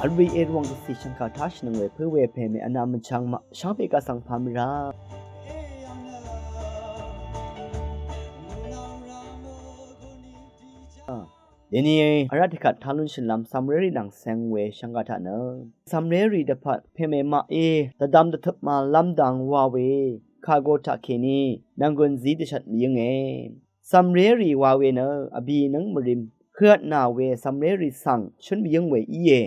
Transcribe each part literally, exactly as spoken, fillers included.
Vl we e Rvwàng dvcì shvngkà taq shvnøng we pø̄ we pème vnvm mvchvng maq shvngbe kaq svng pà mvrà. Deni vrá tiqkvt taq lún shø̀nlv́m cv̀mrérì nvng ceng we shvngkà taq nø, cv̀mrérì dvpvt pème maqí dvdvm dvtøp màlv́m dang wa we kàgo taqkèní nv̀nggùn zí dvshvt mvyǿnge. Cv̀mrérì wa we nø vbì nǿng mvrím høvtnà we cv̀mrérì svng shǿn mvyǿng we íe.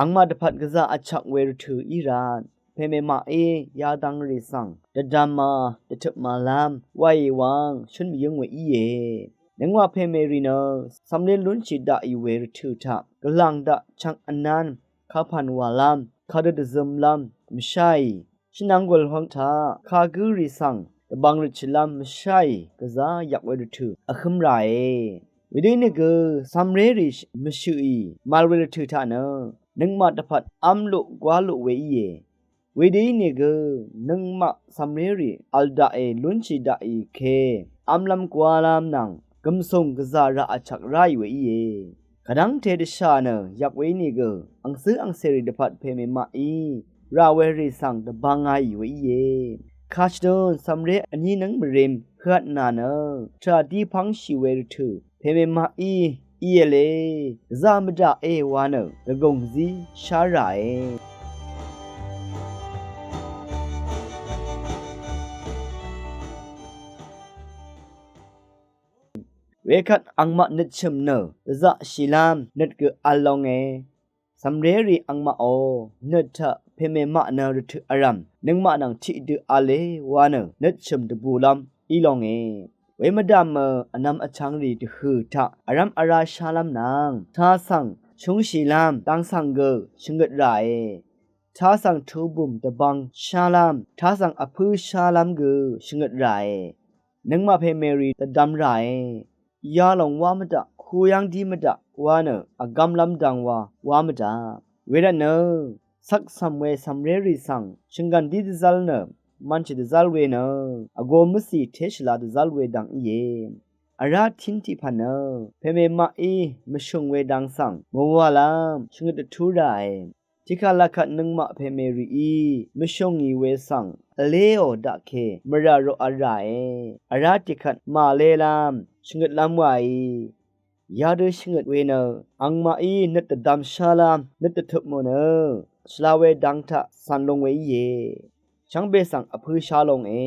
Angmaq dvpvt gvzà vchvk we rvtø̀ í rvt pème maqí yadvngrì svng dvdvm ma dvtøp màlv́m waì wvng shǿn mvyǿng we íe. Nøngmaq pèmèrì nø cv̀mré lúnshì daqì we rvtø̀ taq gvlàng daq chvng vnv́n kapàn wàlv́m kadø dvzømlv́m mvsháì, shvnvng gùl hwvng taq kagǿrì svng dvbvng røtshìlv́m mvsháì gvzà yvk we rvtø̀ vhǿm ràe. Wedø ínìgø cv̀mrérì mvshø̀ì màl we rvtø̀ taq nø nøngmaq dvpvt v́m luq gwá luq we íe. Wedø ínìgø nøngmaq cv̀mrérì vl daqì lúnshì daqì ke v́mlv́m gwálv́m nvng gv̀msùng gvzà raq vchvk ráì we íe. Kvdv́ngte dvshà nø yvk we ínìgø angcǿ angcèrì dvpvt pème maqí rà werì svng dvbvngaì we íe. Kàshvdøn cv̀mré vní nǿng mvrím høvtnà nø tvrà dí pv́ngshì we rvtø̀ pème maqí íe le, gvzà mvdaq e wa nø dvgùng zí shá ràe. Wekvt angmaq nøtshø̀m nø dvzaqshìlv́m nøt gø vl longe. Cv̀mrérì angmaqò, nøt taq pème maq nø rvtøq vrv̀m nøngmaq nvng tiqdø v̄le wa nø nøtshø̀m dvbùlv́m í longe. Wemvdv̀mø vnvm vchvngrì dvhø̀ taq vrv́m vrá shálv́m nvng taq svng shúngshìlv́m dang svng gø shvngøt ràe. Taq svng tubùm dvbvng shálv́m taq svng vpǿ shálv́m gø shvngøt ràe. Nøngmaq pèmèrì dvdvm ràe. Yalòng wá mvdaq, kuyv́ng dí mvdaq wa nø vgvmlv́m dang wa wá mvdaq. Wervtnø cvkcv̀m we cv̀mrérì svng shvnggv̀n dí dvzv́l nø mvnshì dvzv́l we nø vgo mvcì té shvla dvzv́l we dang íe. Vrá tín tiqpv̀n nø pème maqí mvshø̀ng we dang svng mvwàlv́m shvngøt dvtú ràe. Tiqkvt lvkvt nøngmaq pèmèrìí mvshø̀ngì we svng vléò daqke mvrà roqvl ràe. Vrá tiqkvt màlélv́m shvngøtlv́m wàí yadø shvngøt we nø angmaqí nøt dvdvm shálv́m nøt dvtøp mò nø shvla we dang taq cv̀n long we íe. Shvngbe svng vpǿ shá longe.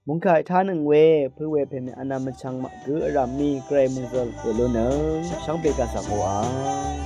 Mungkà ètánøng we pø̄ we pème vnvm mvchvng maq gǿ vrv̀m mì gvray mòngzøl wèlunøng shvngbe kaq svng oqà.